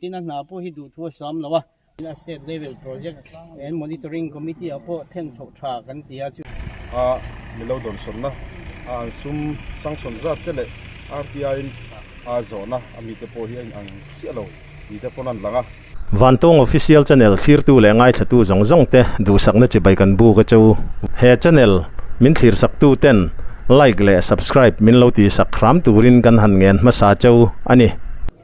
Tin a hna pawh hi duhthu a sam lo a. A State Level Project and Monitoring Committee ah pawh then chhoh tha kan ti a chu. A milo dawnsawnna a an sum sanction zat te leh RTI in a zawhna a mite pawh hi a inang chiah lo tih te pawn an lang a. Vantawng Official Channel thlirtu leh ngaithlatu zawng zawng te duhsakna chibai kan buk a che u. He channel min thlirsaktu ten like leh subscribe min lo tihsak hram turin kan han ngen hmasa che u a ni.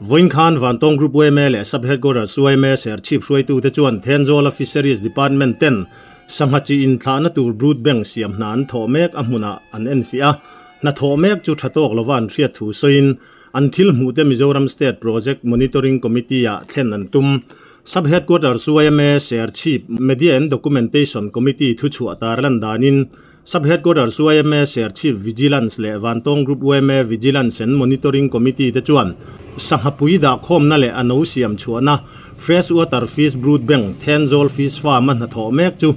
Vawiin khan Vantawng Group yma leh Sub Headquarters yma Serchhip hruaitute chuan Thenzawl-a Fisheries Department ten sangha chi inthlahna tur brood bank siam hna an thawh mek a hmunah an enfiah a, hna thawh mek chu tha tawk lova an hriat thu sawiin an thil hmuhte Mizoram State Project Monitoring Committee-ah thlen an tum. Sub Headquarters yma Serchhip Media and Documentation Committee thuchhuah tarlan danin Sub Headquarters yma Serchhip Vigilance leh Vantawng Group yma Vigilance and Monitoring Committee te chuan sangha pui dahkhawmna leh a no siam chhuahna Fresh Water Fish Brood Bank Thenzawl Fish Farm a hnathawh mek chu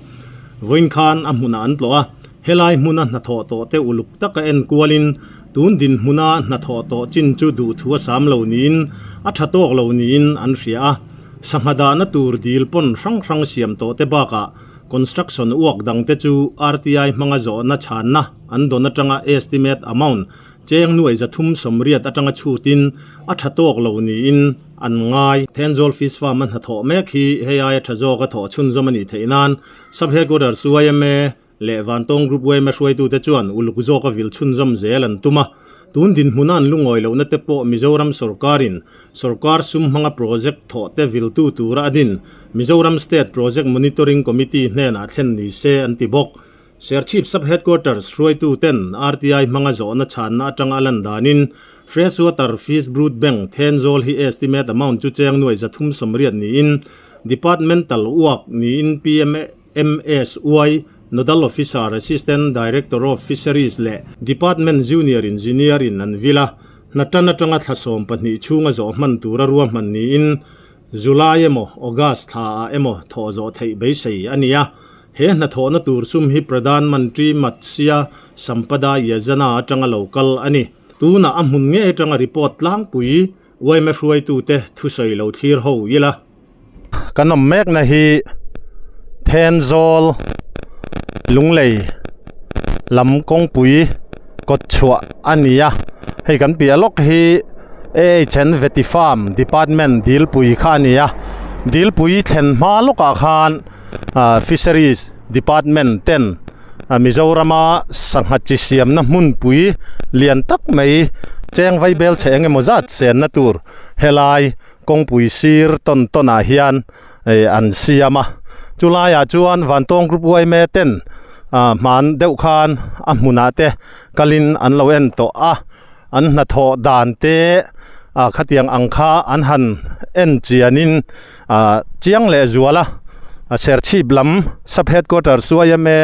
vawiin khan a hmunah an tlawh a. Helai hmuna hnathawh tawh te uluk taka en kualin tun dinhmuna hnathawh tawh chin chu duhthu a sam lo niin a tha tawk lo niin an hria a. Sangha dahna tur dil pawn hrang hrang siam tawh te bakah Construction work dangte chu RTI hmanga zawhna chhanna an dawn atanga estimate amount cheng nuai 380 atanga chhutin a tha tawk lo niin an ngai. Thenzawl Fish Farm a hnathawh mek hi hei aia tha zawk a thawh chhunzawm a nih theih nan Sub Headquarters yma leh Vantawng Group yma hruaitute chuan uluk zawka vil chhunzawm zel an tum a. Tun dinhmuna an lungawi lohna te pawh Mizoram sawrkarin Sawrkar sum hmanga project thawh te viltu tura a din Mizoram State Project Monitoring Committee hnenah thlen ni se an ti bawk. Serchhip Sub-Headquarters hruaitu ten RTI hmanga zawhna chhanna atanga a lan danin Fresh Water Fish Brood Bank Thenzawl hi estimate amount chu cheng nuai 380 niin Departmental work niin PMMSY Nodal Officer Assistant Director of Fisheries leh Department Junior Engineer in an vil a. Hna tan atanga thla 12 chhunga zawh hman tura ruahman niin July emaw August thla ah emaw thawh zawh theih beisei a ni a. He hnathawhna tur sum hi Pradhan Mantri Matsya Sampada Yojana atanga lo kal a ni. Tunah a hmun ngei atanga report tlangpui yma hruaitute thusawi lo thlir ho ila. Kan awm mekna hi Thenzawl Lunglei lam kawngpui kawt chhuah a ni a, hei kan piah lawk hi AHN Vety Farm Department dilpui kha a ni a, dilpui thlen hma lawkah khan ah Fisheries Department ten Mizorama sangha chi siamna hmunpui lian tak mai cheng vaibel chhe eng emaw zat senna tur helai kawngpui sir tawn tawn ah hian ih an siam a chu laiah chuan vantawng group yma ten ah hman deuh khan a hmunah te kalin an lo en tawh a an hnathawh dan te ah khatiang ang kha an han en chianin ah chiang leh zual a serchhip lam sub headquarters yma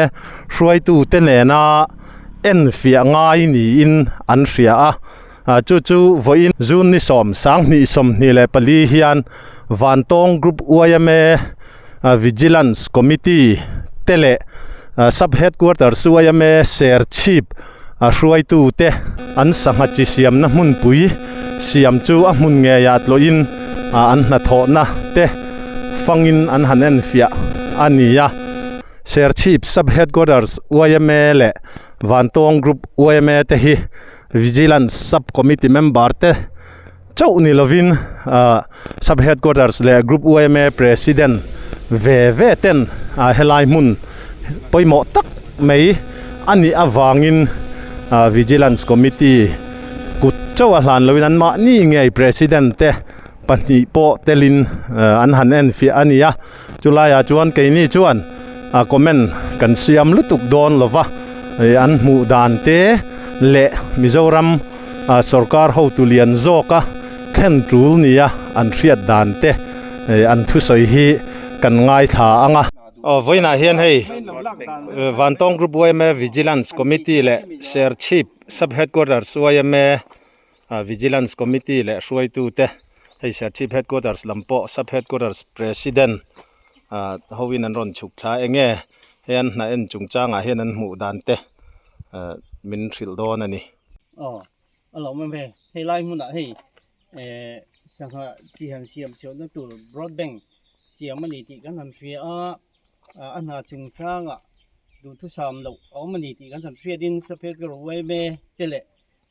hruaitu te nena en fiah ngai niin an hria a. Chu chu vawiin June ni sawm 2024 hian Vantawng Group yma Vigilance Committee te leh Sub Headquarters yma Serchhip hruaitu te an sangha chi siamna hmunpui siam chu a hmun ngeiah tlawhin an hnathawhna te fangin an han enfiah a ni a. Serchhip Sub Headquarters yma leh Vantawng Group yma te hi Vigilance Sub Committee member te chauh ni lovin ah Sub Headquarters leh Group yma President ve ve ten ah helai hmun pawimawh tak mai a nih avangin ah Vigilance Committee kut chauh a hlan loin an mahni ngei President te pahnih pawh telin an han enfiah a ni a chulaiah chuan keini chuan a comment kan siam lutuk dawn lova ih an hmuh dan te leh Mizoram ah sorkar hotu lian zawka thlen tul nia an hriat dan te ih an thusawi hi kan ngaithla ang a. Aw vawiinah hian hei Vantawng Group yma Vigilance Committee leh Serchhip Sub Headquarters yma Vigilance Committee leh hruaitute hei Serchhip Headquarters lam pawh Sub Headquarters President ah hoin an rawn chhuk thla eng nge hei an hna en chungchangah hian an hmuh dan te ah min hrilh dawn a ni. Aw a lo awm em hei, hei lai hmunah hei eh. Sangha chi han siam chhuahna tur broadband siam a ni tih kan han hria a, a hna chungchangah duhthusam loh a awm a ni tih kan han hriatin Safed Garo Uaime te leh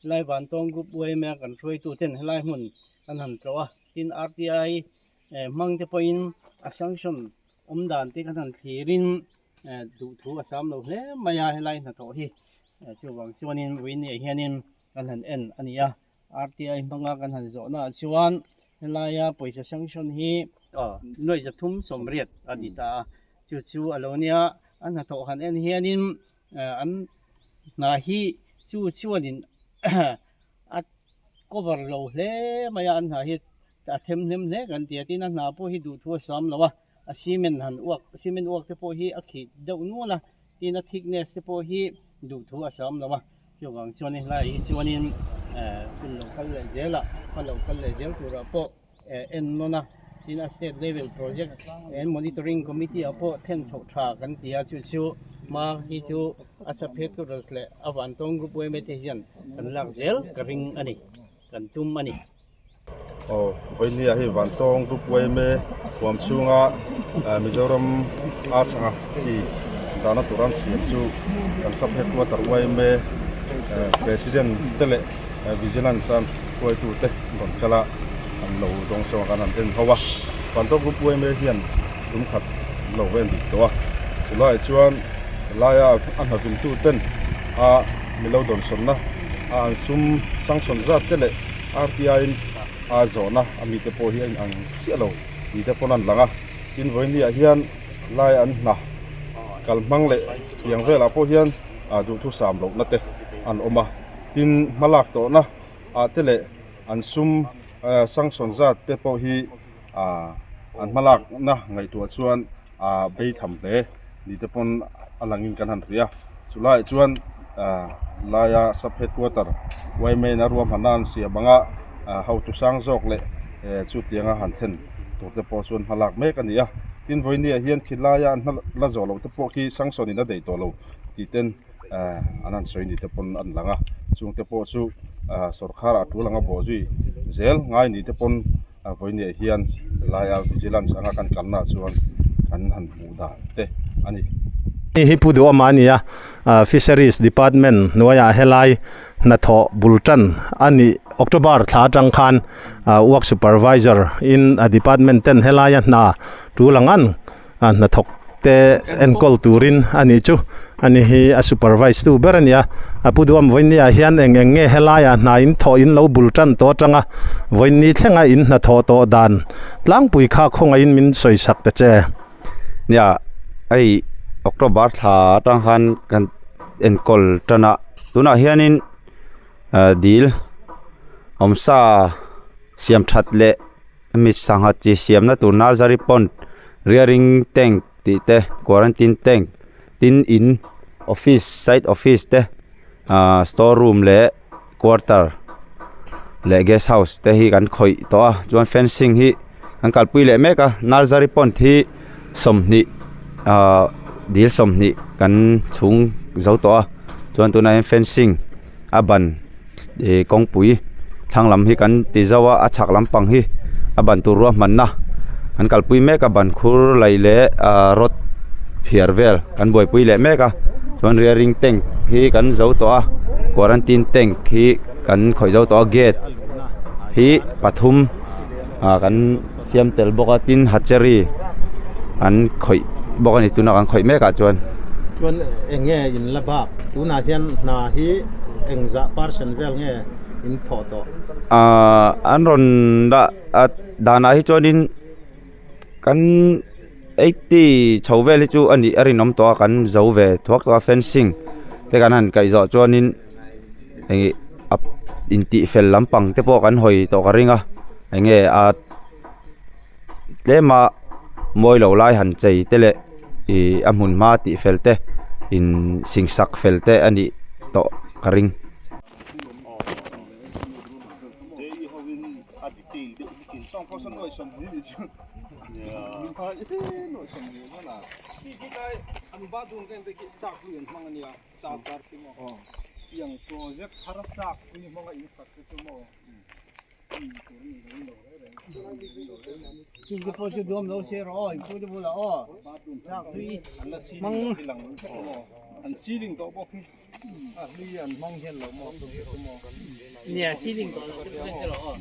Lai Vantawng Group Uaime a kan hruaitu ten helai hmun kan han tlawh a, tin RTI hmang te pawhin a sanction awm dan te kan han thlirin duhthu a sam lo hle mai a helai hnathawh hi chuvang chuanin vawiin hianin kan han en a ni a. RTI hmanga kan han zawhna ah chuan helaia pawisa sanction hi nuaih zathum sawmriat a ni ta a, chu chu a lo nia a hnathawh han en hianin an hna hi chu chuanin a cover lo hle mai a, an hna hi a them hnem hle kan ti a, tin a hna pawh hi duhthu a sam lo a, a cement han uak cement uak te pawh hi a khih deuh nual a, tin a thickness te pawh hi duhthu a sam lo a. Chuvang chuan helai hi chuanin hun lo kal leh zel a, hma lo kal leh zel turah pawh en nawn a, tin a state level project and monitoring committee ah pawh then chhoh tha kan ti a, chu chu hma hi chu a saphet turals leh a vantawng group yma te hian kan lak zel ka ring a ni, kan tum a ni. Aw, vawinia hei Vantawng Group yma huam chhunga Mizoram a sangha chi dahna tur an siam chu kan sub headquarter yma President te leh Vigilance an hruaitu te rawn kal a, an lo dawng sawng a kan han en ho a. Vantawng Group yma hian tum khat an lo ven dik tawh a, chulaiah chuan helaia a hnavintu ten a milo dawnsawnna a an sum sanction zat te leh RTI-in a zawhna a mite pawh hi a inang chiah lo tih te pawn an lang a, tin vawinia hian lai an hna kal hmang leh tiang velah pawh hian duhthusam lohna te an awm a, tin hmalak tawhna ah te leh an sum sanction zat te pawh hi an hmalakna ngaihtuah chuan a bei tham hle ni te pawn a langin kan han hria chulaiah chuan ah laia sub headquarter yma a ruahmanna an siam anga ah hotu sang zawk leh eh chutianga han thlen tur te pawh chuan hma lak mek a ni a tin vawinia hian khilaia an hma la zawh loh te pawh khi sanction in a daih tawh lo tih ten ah an han sawi ni te pawn an lang a chung te pawh chu ah sawrkharah a tul anga bawh zui zel ngai ni te pawn. A vawinia hian helaia vigilance anga kan kalna ah chuan kan han hmuh dan te a ni. Hei hi Pu Duhawma a ni a, Fisheries Department hnuaiah helai hnathawh bul tan a nih October thla atang khan Work Supervisor in a department ten helaia hna tul ang ang a hnathawk te enkawl turin a nih chu ani hi a supervise tu ber a ni a a pu duam vawiin ah hian eng eng nge helaiah hna in thawh in lo bul tan tawh atanga vawiin ni thlenga in hnathawh tawh dan tlangpui kha khawngaihin min sawi sak ta che. Nia hei October thla atang khan kan enkawl tan a tunah hianin ah dil awmsa siam that leh. Hemi sangha chi siamna tur nursery pond rearing tank tih te quarantine tank tin in office site office te ahh store room leh quarter leh guest house te hi kan khawih tawh a chuan fencing hi an kalpui leh mek a nursery pond hi 20 ahh dil 20 kan chhung zo tawh a chuan tunah hian fencing a ban. Ih kawngpui thlang lam hi kan ti zauh a a chhak lampang hi a ban tur ruahmanna an kalpui mek a ban khur laih leh ahh rod phiar vel kan buaipui leh mek a chuan rearing tank hi kan zo tawh a quarantine tank hi kan khawih zo tawh a gate hi pathum ah kan siam tel bawk a tin hatchery an khawih bawk a ni tuna kan khawih mek ah chuan. Chuan eng nge in la bak tunah hian hna hi engzah percent vel nge in thawh tawh? Ahh an rawn dah a danah hi chuanin kan eighty chho vel hi chu a nih a rinawm tawh a kan zo ve thuak tawh a fencing te kan han kaih zawh chuanin. eng ih intih fel lampang te pawh kan hawi tawh ka ring a eng nge a tlem a mawi lo lai han chei te leh ih a hmun hma tih fel te in sing sak fel te a nih tawh ka ring. Char char khi maw tiang project thar chak pui hmanga in sak te chu maw tur a ni lo reng reng.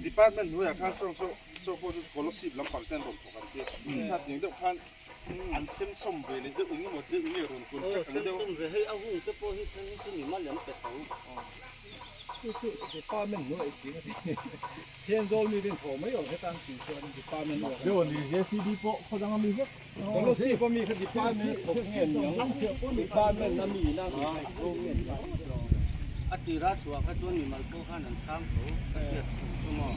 Department hnuaiah khan saw saw saw pawh chu scholarship lampang te an rawn thawk an tia kha tiang deuh khan an semsawm ve leh deuh eng emaw deuh nge rawn contract ang deuh. Department hnuaiah i sing a ti. Thenzawl mi ten thaw mai awm hetan tih chuan department work a ni. JCB pawh khaw dang a mi vek. Policy pawh mi kha department thawk nge ni ang department a mi ina mi thawk nge ni ang. A tira chhuah kha chuan mimal pawh khan an chhang tho ka hriat thung chu maw.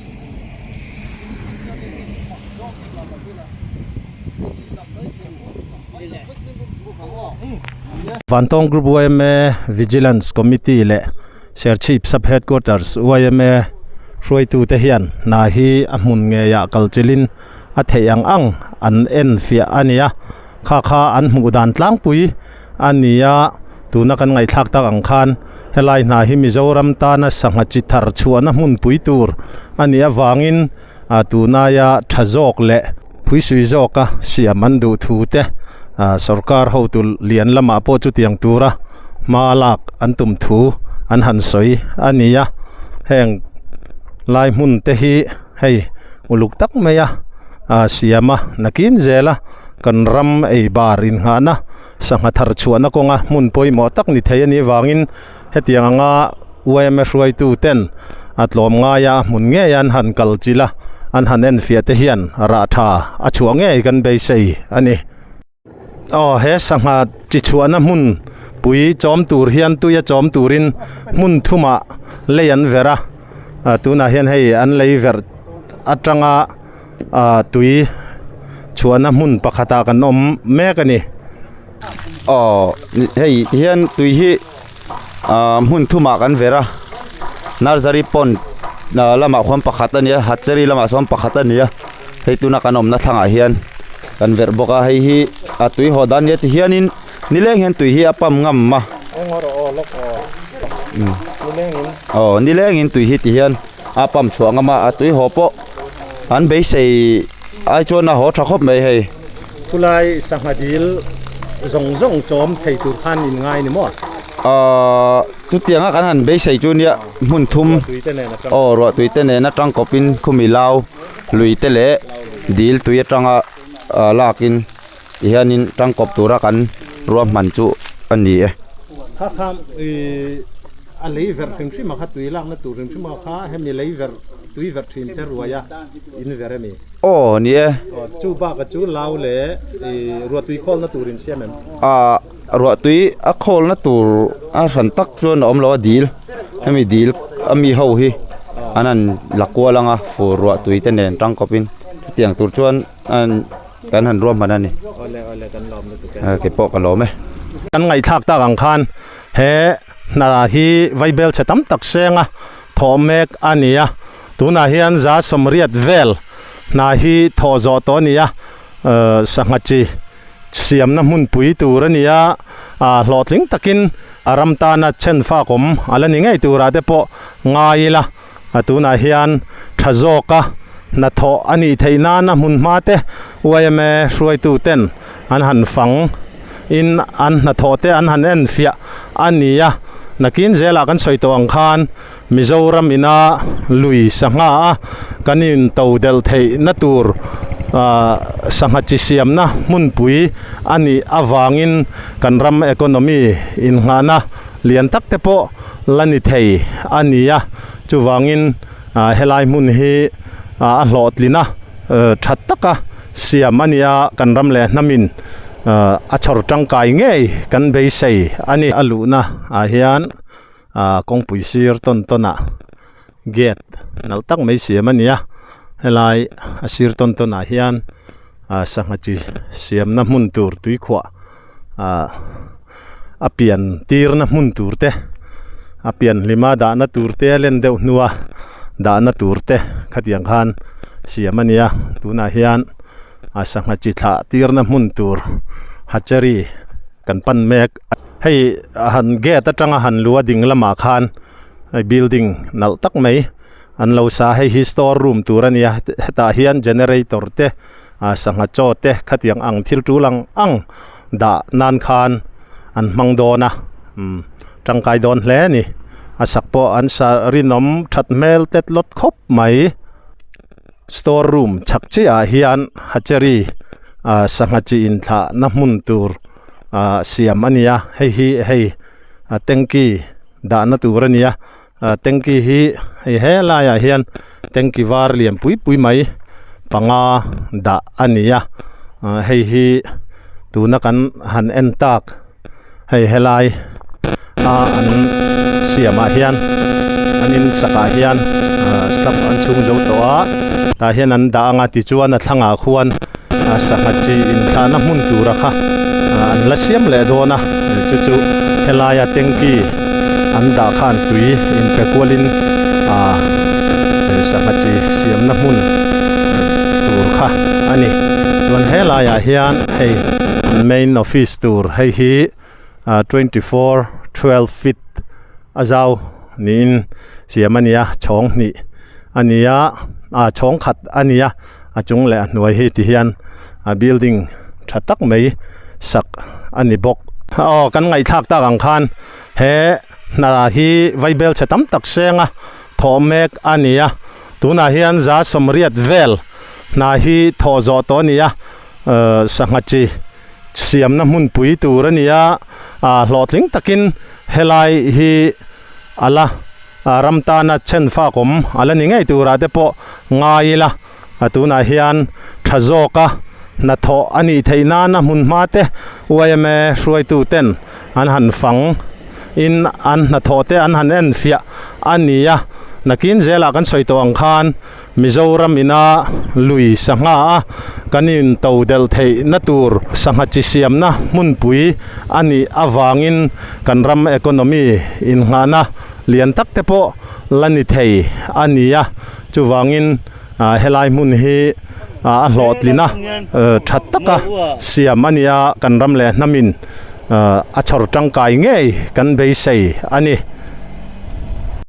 Vantawng Group yma Vigilance Committee leh Serchhip Sub Headquarters yma hruaitute hian hna hi a hmun ngeiah kalchilhin a theih ang ang an en fiah a ni a, kha kha an hmuh dan tlangpui a ni a, tuna kan ngaihthlak tak ang khan helai hna hi Mizoram tana sangha chi thar chhuahna hmunpui tur a nih avangin a tunaia tha zawk leh phuisui zawka siam an duh thu te sorkar hotu lian lamah pawh chutiang tura hma lak an tum thu an han sawi a ni a, heng lai hmun te hi. Hei uluk tak mai a ah siam a nakin zel a kan ram ei bar inngahna sangha thar chhuahna kawnga hmun pawimawh tak ni thei a nih vangin hetiang anga yma hruaitu ten a tlawm ngai a hmun ngei an han kal chilh a an han enfiah te hian rah tha a chhuah ngei kan beisei a ni. Aw he sangha chi chhuahna hmun pui chawm tur hian tuia chawm turin hmun thumah lei an verh a ah tunah hian hei an lei verh atanga ah tui chhuahna hmun pakhatah kan awm mek a ni. Aw hei hian tui hi ah hmun thumah kan verh a nursery pond lamah khuan pakhat a ni a hatchery lamah sawn pakhat a ni a. Hei tuna kan awmna thlangah hian kan verh bawk a hei hi a tui haw dan nia ti hianin nileng hian tui hi a pump ngam a aw nilengin tui hi ti hian a pump chhuah ngam a a tui haw pawh an beisei ai chuan a haw tha khawp mai hei. Chulai sangha dil zawng zawng chawm thei tur khan in ngai ni maw? Aaa chutianga kan han beisei chu nia hmun thum aw ruahtui te nen atang kawpin khumi lau. Lui te leh dil tui atanga ah lakin ti hianin tangkawp tura kan ruahman chu a ni e. Kha kha ih a lei verh hrim hrim a kha tui lakna tur hrim hrim a kha hemi lei verh tui verh thin te ruai a in verh a ni. Aw ni e. Aw chu bak chu lau leh ih ruahtui khawlna tur in siam em? Ah ruahtui a khawlna tur a hran tak chuan a awm lo a dil hemi dil a mi ho hi an han la kual ang a fur ruah tui te nen tangkawpin chutiang tur chuan an kan han ruahman a ni kei pawh ka lawm e. Kan ngaihthlak tak ang khan he hna hi vaibel chhe tam tak senga thawh mek a ni a tunah hian za sawmriat vel hna hi thawh zawh tawh a ni a sangha chi Siamna hmunpui tur a ni a, ah hlawhtling takin a ram tana chen fak awm a la ni ngei turah te pawh ngai ila, a tunah hian tha zawka hnathawh a nih theih nan a hmun hma te yma hruaitu ten an han fang in an hnathawh te an han enfiah a ni a, nakin zelah kan sawi tawh ang khan Mizoram ina lui sangha a kan in to delh theih na tur ah sangha chi siamna hmunpui a nih avangin kan ram economy innghahna lian tak te pawh la ni thei a ni a chuvangin ah helai hmun hi ah a hlawhtlin a tha taka siam a ni a kan ram leh hnamin ah a chhawr tangkai ngei kan beisei a ni a luhna ah hian. Ahh kawngpui sir tawn tawn ah gate nalh tak mai siam a ni a helai a sir tawn tawn ah hian ah sangha chi siamna hmun tur tuikhuah ah a pian tirna hmun tur te a pian hlima dahna tur te a len deuh hnua dahna tur te khatiang khan siam a ni a tunah hian a sangha chi thlah tirna hmun tur hatchery kan pan mek. Hei han gate atanga han lu a ding lamah khan hei building nalh tak mai an lo sa hei hi store room tur a nia hetah hian generator te ah sangha chaw te khatiang ang thil tul ang ang dah nan khan an hmang dawn a umm tangkai dawn hle a ni a sak pawh an sa rinawm that hmel tet lawt khawp mai. Store room chhak chiah ah hian hatchery ah sangha chi inthlah na hmun tur ah siam a ni a hei hi hei a tanky dahna tur a ni a ah tanky hi hei helai ah hian tanky var lian pui pui mai panga dah a ni a ah hei hi tuna kan han en tak hei helai a an siam ah hian an in sak ah hian ah slab an chhung zo tawh a tah hian an dah ang a tichuan a thlangah khuan a sangha chi inthlahna hmun tura kha ah an la siam leh dawn a chu chu helaia tanky an dah khan tui inpe kualin ah sangha chi siamna hmun tur kha a ni chuan helaiah hian hei main office tur hei hi ah 24 12 feet a zau niin siam a ni a chhawng hnih a ni a ah chhawng khat a ni a a chung leh a hnuai hi ti hian a building tha tak mai sak a ni bawk aw kan ngaihthlak tak ang khan he hna hi vaibel chhe tam tak seng a thawh mek a ni a tunah hian za sawmriat vel hna hi thawh zawh tawh a ni a ehh sangha chi siamna hmunpui tur a ni a ah hlawhtling takin helai hi a la ah ram tana chhen fak awm a la ni ngei turah te pawh ngai ila a tunah hian tha zawka hnathawh a nih theih nana hmun hma te yma hruaitu ten an han fang in an hnathawh te an han en fiah a ni a nakin zelah kan sawi tawh ang khan Mizoram ina lui sangha a kan in to delh theih na tur sangha chi siamna hmunpui a nih avangin kan ram economy innghahna lian tak te pawh la ni thei a ni a chuvangin ah helai hmun hi ah a hlawhtlin a tha taka siam a ni a kan ram leh hnamin ah a chhawr tangkai ngei kan beisei a ni.